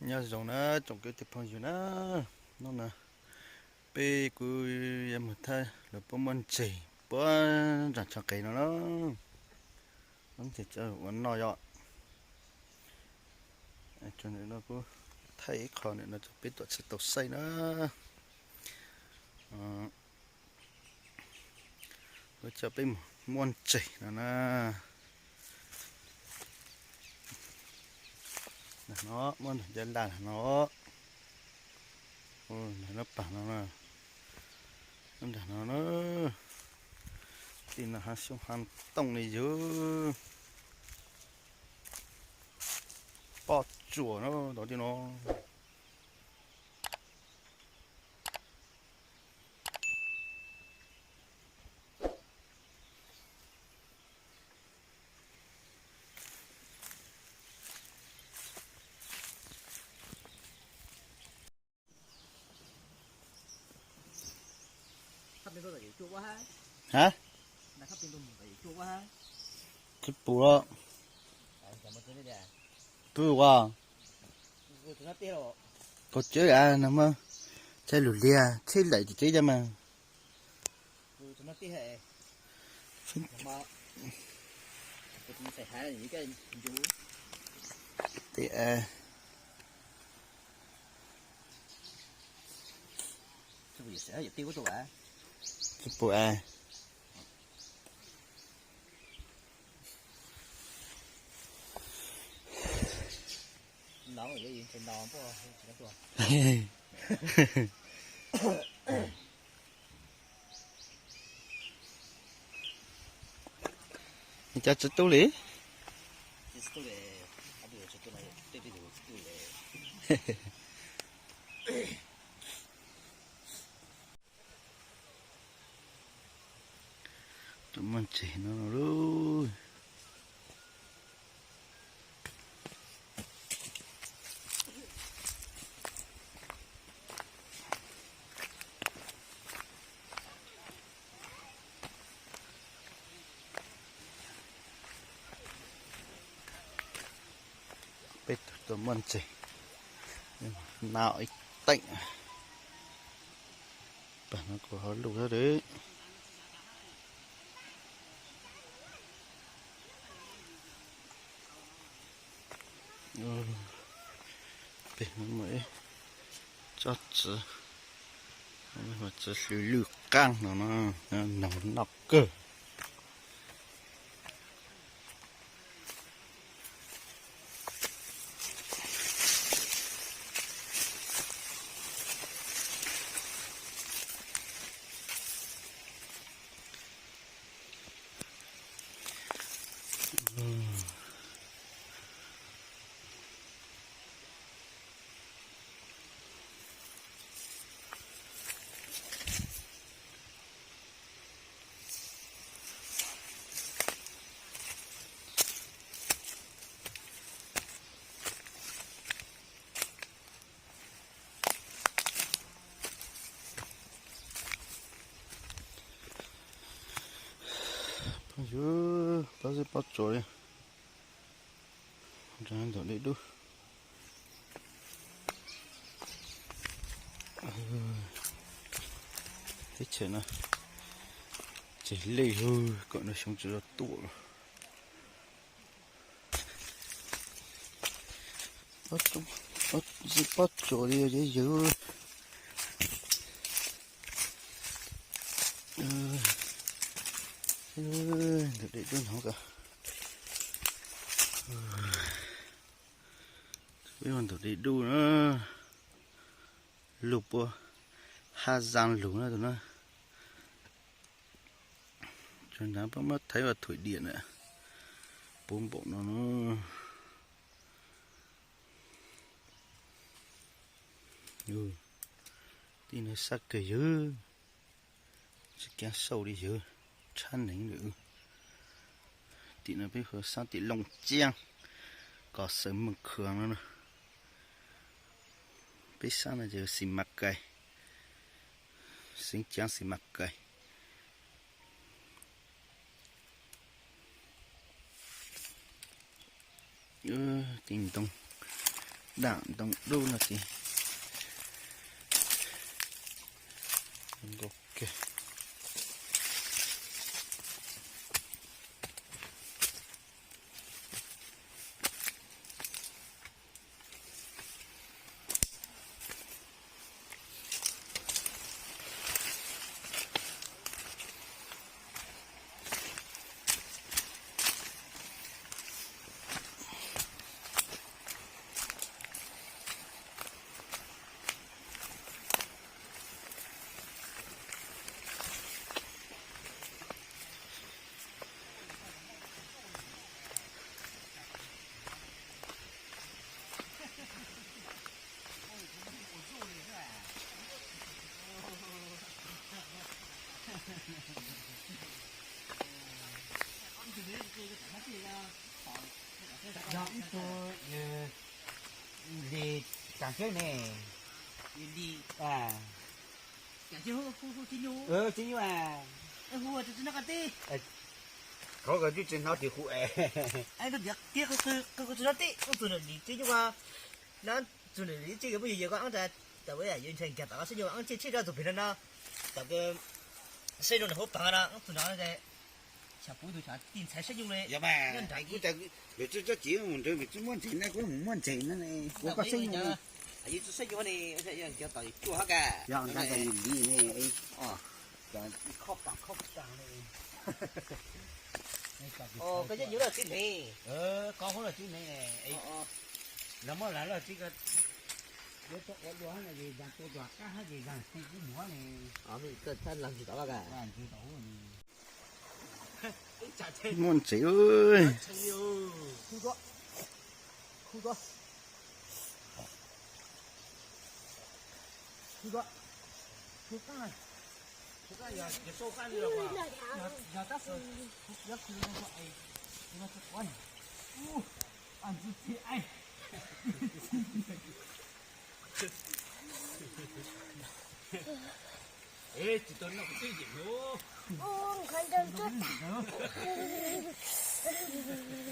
Nyob zoo na tsoom kwv tij phooj ywg na, hnub no peb kuj yuav mus thaij lawv puab muaj ntseg puab nram tsho qev no na. Muaj ntseg ua noj yom. Thaij ib qho no rau peb tuaj tsis tau saib na. Kuv coj peb mus muaj ntseg no na. Ntawm no muab ntawm ncaj laj no. Ntawm no pam no na. Ntawm no na. Tim no hav xyoob hav ntoo li yog pob tsuas na, tau tim no. Hab, tsis pum los, pw ua, kaum tsev a no mas, tsheb lug liag tsheb laim tsis tsev cov mas. Tsis pum a. Cov tsis tub li. Tus muaj ntseg no lauj. Peb tug tuaj muaj ntseg, nau ib teem. Pam no kuj hauv luj thiab. Peb muaj ib tsob txiv, txiv hlwv lwj qaab no, noog noj kawg. Phooj ywg, pob zeb pob tsuas li, nrog ntawm dej dub. Teb chaws no tsev lej hwv kom nws xyoo tsis tau tuaj los. Pob tsuas li yog yawg. Ntawm dej dub no, peb ua ntawm dej dub na, lug puab hab zaj lug na tus na. Tsuas nrad puab muab thaiv ua thwm diam na, puv npaum no na. Tim no sab kawg yawg, tsis kav xauj li yawg, tshab neeg lawm. Tim no peb hu sab tim Looj Ciab, kom xeem Meej Khw no na. Peb sab no ces Xis Mas Kais, xeev Caav Xis Mas Kais. Tim ntoo, Dam ntoo dub no ces nkaus kawg. Yog ib tug li tsaam teb ne. Tsis nyuaj. Qhov koj tsis hnov ris hu es. Tsis hnov teb, tsis nyuaj. Txug nws li tsis yuav muaj yus yawg koj eeb tas, tas ua yus ntshai nkiag tom koj saib nyuj eeb tsis tsheb rau txug pem no no. Tom saib rau nram huab paag no eeb txug no. Xyov puv tug xyov tij ntxhais saib nyuj li. Yog mas, nyob nrad kuv, lawv tsob tsob cim mus nrad, kuv tsis muab ntses na, kuv mus muab ntses na, kuv koj saib nyuj. Yus tsis saib nyuj ne, yog tom cuaj hab ka. Yog nrad yus li ne, khob taag khob taag ne. Koj yeej yuav lawm tib neeg. Koj huab lawm tib neeg. Lawv muab lawv lawm tib, yuav tau ua dua hab no es zaag tua dua kab hab es zaag tsis kub muag ne. Muaj ntses.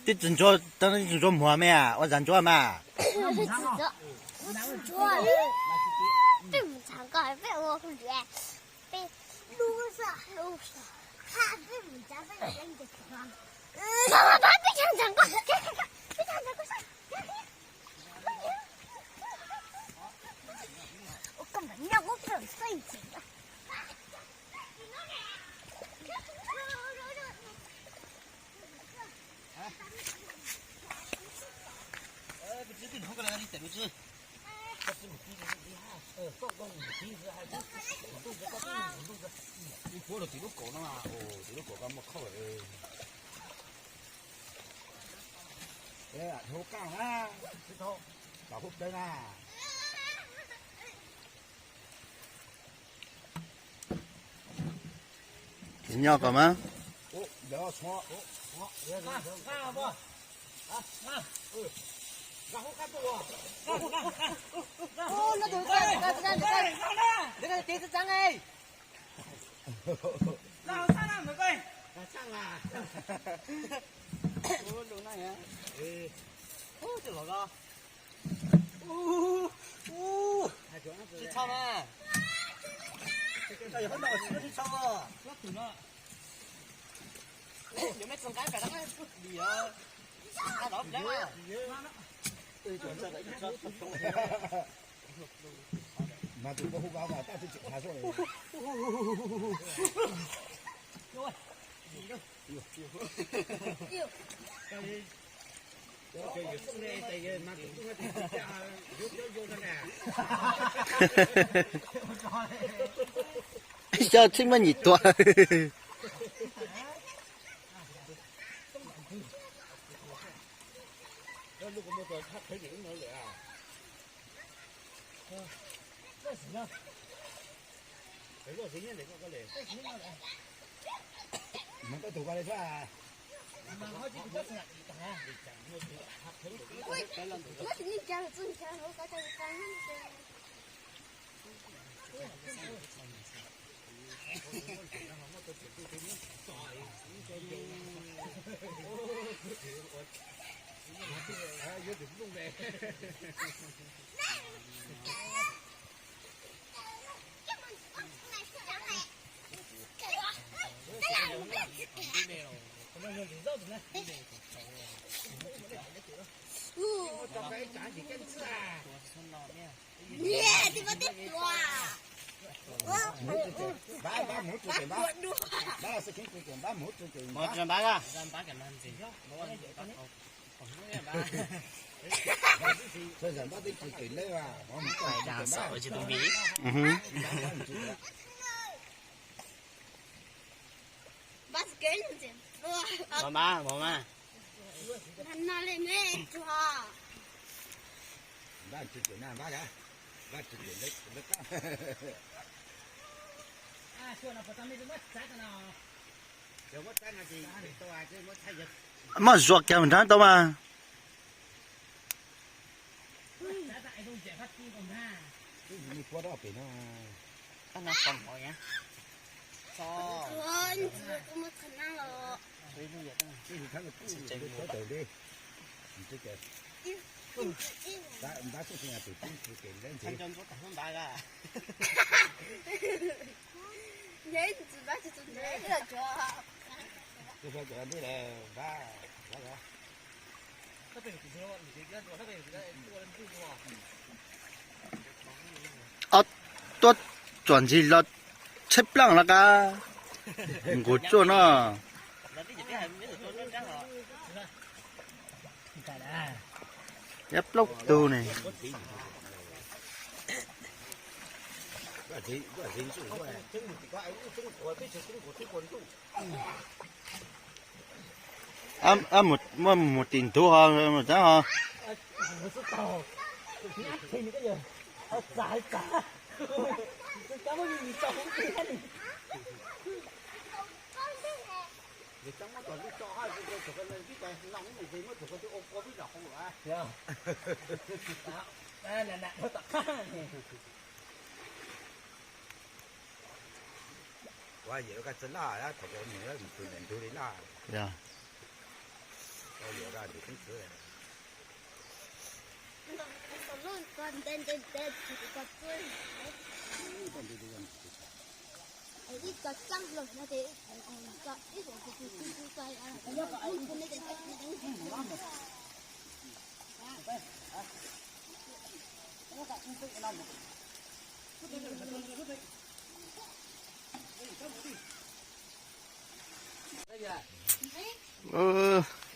Twb tsis ntsuab, twb tsis ntsuab muag me, ua zag ntsuab mas. Ib puab rau tim lub kaum no, tim lub kaum koj muaj khauj lawm. Dhau kaj na, tsis tau, tom huv plawv na. Tsis nyob koj mas. Tsis txhob mas. Tsis txhob. Yuav me txog nqaib pem no, dim os. Nqaib los pliab na. Mas tus koj hu ua mas tab sis tseem hnav xwb. Xyov txhib muab nyim tuag. Muab zuav kiag nrab tau mas. Ob tuab tsuam ntsis los tshaib plaaj lawm qab, nqus tsuaj no. Yog plaub tug ne. Ab, muaj mus tim ntug ho, mus txav ho. Ua yam koj txawj laj, thaum mus ntug li laj.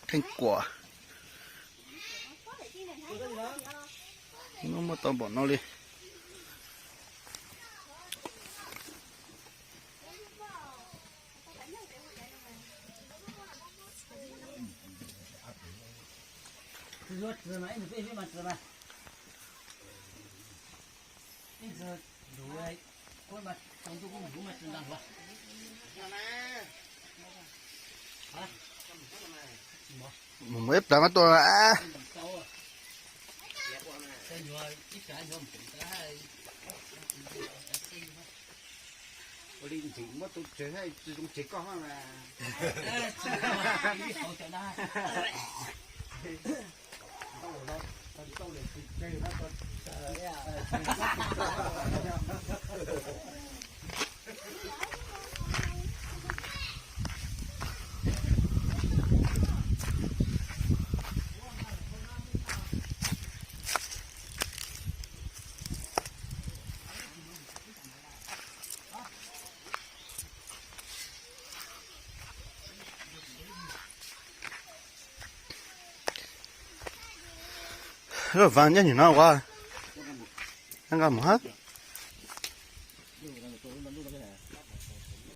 Kheej kuam, muaj tau npaum no li. Mus ib plag mas tuaj. Ua li ntxim muab tus tsev, tsis zoo tsev koj mas. Lub vaas nyob nim no ua, nqa mus hab.